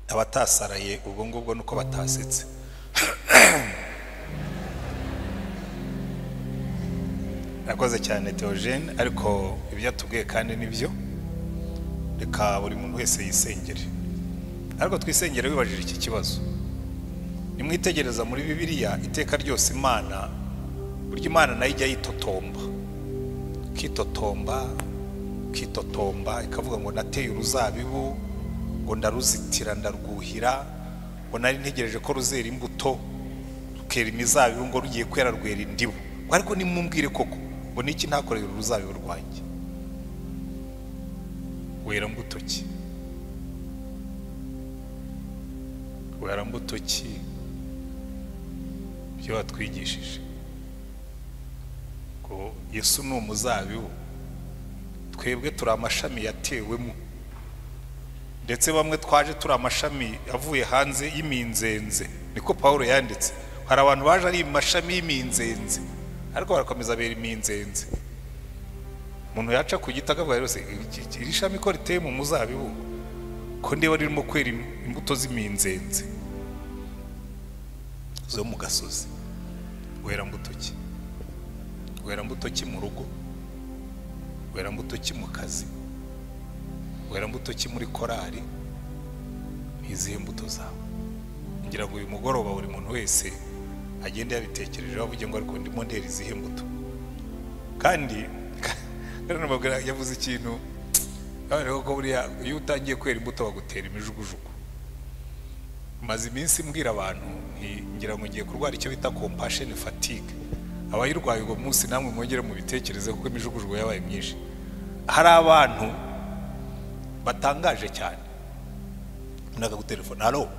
Abatasaraye ubwo ngubwo nuko batasetse. Nakoze cyane Theogene, ariko ibyo atubwiye kandi nibyo. Reka buri muntu wese yisengere. Ariko twisengere wibajije iki kibazo. Nimwitegereza muri Bibiliya, iteka ryose Imana Burya Imana nayo ijya yitotomba, kitotomba kitotomba, ikavuga ngo nateye uruzabibu, ngo ndaruzitira ndarwuhira, ngo nari ntegereje ko ruzera imbuto, rukera imizabibu, ngo rugiye kwera rwera indibu. Ariko nimumbwire koko ngo niki ntakoreye uruzabibu rwanjye? Wera mbuto ki? Wera mbuto ki? Ibyo watwigishije ko Yesu ni umuzabibu, twebwe turi amashami yatewemo, ndetse bamwe twaje turi amashami avuye hanze y'iminzenze. Niko Paulo yanditse. Hari abantu baje ari amashami y'iminzenze, ariko barakomeza bera iminzenze. Umuntu yaca ku giti akavuga rwose iri shami ko riteye mu muzabibu, ko ndeba ririmo kwera imbuto z'iminzenze zo mu gasozi. Wera mbuto ki? Wera mbuto ki mu rugo? Wera mbuto ki mu kazi? Wera mbuto ki muri korari? Izihe mbuto zawe? Ngira ngo uyu mugoroba buri muntu wese agende yabitekerejeho, avuge ngo ariko ndimo ndera izihe mbuto. Kandi yavuze ikintu ko buriya iyo utangiye kwera imbuto bagutera imijugujugu. Maze iminsi mbwira abantu ngira ngo ngiye kurwara icyo bita compassion fatigue. Abayirwaye uwo munsi namwe mwongere mu bitekerezo, kuko imijugujugu yabaye myinshi. Hari abantu batangaje cyane, nakagutelefona, alo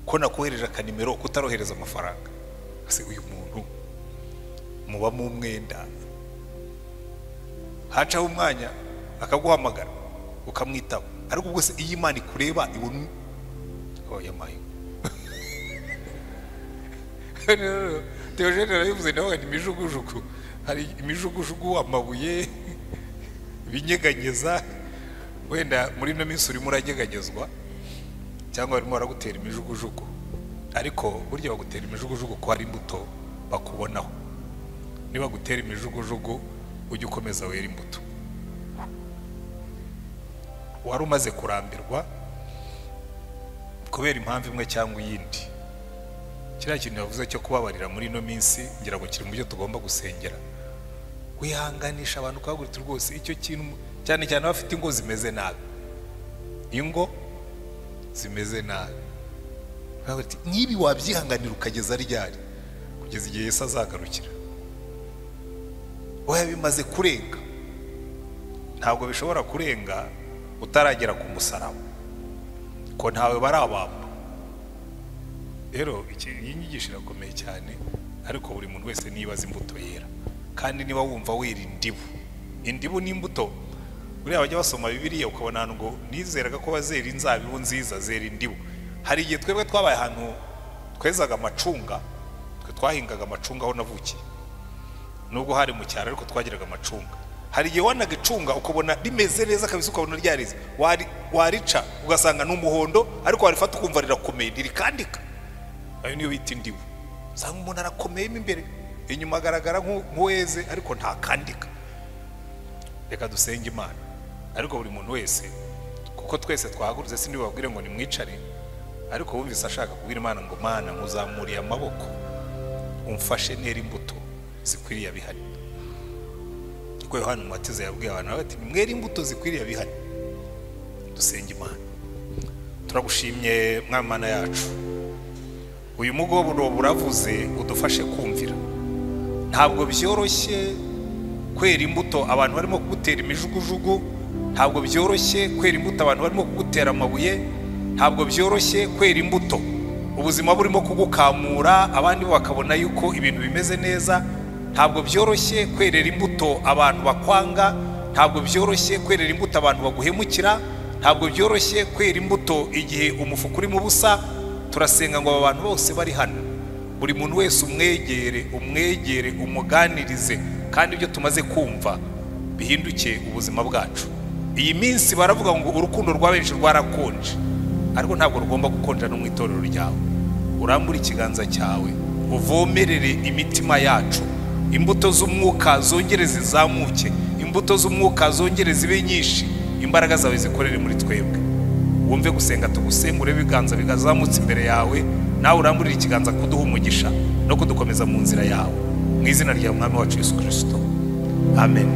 ko nakohereje akanimero kutarohereza amafaranga. Ese uyu muntu muba mu mwenda? Hacaho umwanya akaguhamagara ukamwitaba, ariko ubwo se iyi Imana ikureba ibona oya mayo. Theogene yarabivuze nawe, ni imijugujugu. Hari imijugujugu, amabuye, ibinyeganyeza. Wenda muri ino minsi urimo uranyeganyezwa cyangwa barimo baragutera imijugujugu, ariko burya bagutera imijugujugu ko hari imbuto bakubonaho. Niba gutera imijugujugu ujye ukomeza wera imbuto. Wari umaze kurambirwa kubera impamvu imwe cyangwa iyindi. Kiriya kintu yavuze cyo kubabarira muri ino minsi, ngira ngo kiri mu byo tugomba gusengera. Wihanganisha abantu ukabagurira rwose icyo kintu, cyane cyane abafite ingo zimeze nabi. Ingo zimeze nabi, nibi wabyihanganira ukageza ryari? Kugeza igihe Yesu azagarukira. Oya, bimaze kurenga. Ntabwo bishobora kurenga utaragera ku musaraba, ko ntawe barabamba. Rero iyi nyigisho irakomeye cyane, ariko buri muntu wese nibaza imbuto yera. Kandi niba wumva wera indibu, indibu ni imbuto. Buriya bajya basoma Bibiliya ukabona ngo nizeraga ko bazera inzabibu nziza, zera indibu. Hari igihe twebwe twabaye ahantu twezaga amacunga, twe twahingaga amacunga aho navukiye, nubwo hari mu cyaro ariko twagiraga amacunga. Hari igihe wanaga icunga ukabona rimeze neza kabisa, ukabona ryarize, warica ugasanga ni umuhondo, ariko warifata ukumva rirakomeye, ntirikandika. Ayo niyo bita indibu. Usanga umuntu arakomeyemo imbere, inyuma agaragara nk'uweze, ariko ntakandika. Reka dusenge Imana. Ariko buri muntu wese, kuko twese twahagurutse, sindi babwire ngo nimwicare, ariko wumvise ashaka kubwira Imana ngo Mana nkuzamuriye amaboko, umfashe nera imbuto zikwiriye abihari. Kuko Yohana Umubatiza yabwiye abantu ati mwere imbuto zikwiriye abihari. Dusenge Imana. Turagushimye Mwami Mana yacu, uyu mugoroba uravuze udufashe kumvira. Ntabwo byoroshye kwera imbuto abantu barimo kugutera imijugujugu, ntabwo byoroshye kwera imbuto abantu barimo kugutera amabuye, ntabwo byoroshye kwera imbuto ubuzima burimo kugukamura abandi bakabona yuko ibintu bimeze neza. Ntabwo byoroshye kwerera imbuto abantu bakwanga, ntabwo byoroshye kwerera imbuto abantu baguhemukira, ntabwo byoroshye kwera imbuto igihe umufuka urimo ubusa. Turasenga ngo aba bantu bose bari hano, buri muntu wese umwegere, umwegere, umuganirize, kandi ibyo tumaze kumva bihinduke ubuzima bwacu. Iyi minsi baravuga ngo urukundo rwa benshi rwarakonje, ariko ntabwo rugomba gukonja no mu itorero ryawe. Urambure ikiganza cyawe uvomerere imitima yacu, imbuto z'umwuka zongere zizamuke, imbuto z'umwuka zongere zibe nyinshi, imbaraga zawe zikorere muri twebwe. Wumve gusenga tugusenga, urebe ibiganza bigazamutse imbere yawe, nawe uramburire ikiganza kuduha umugisha no kudukomeza mu nzira yawe. Mu izina rya Mwami wacu Yesu Kirisito, amen.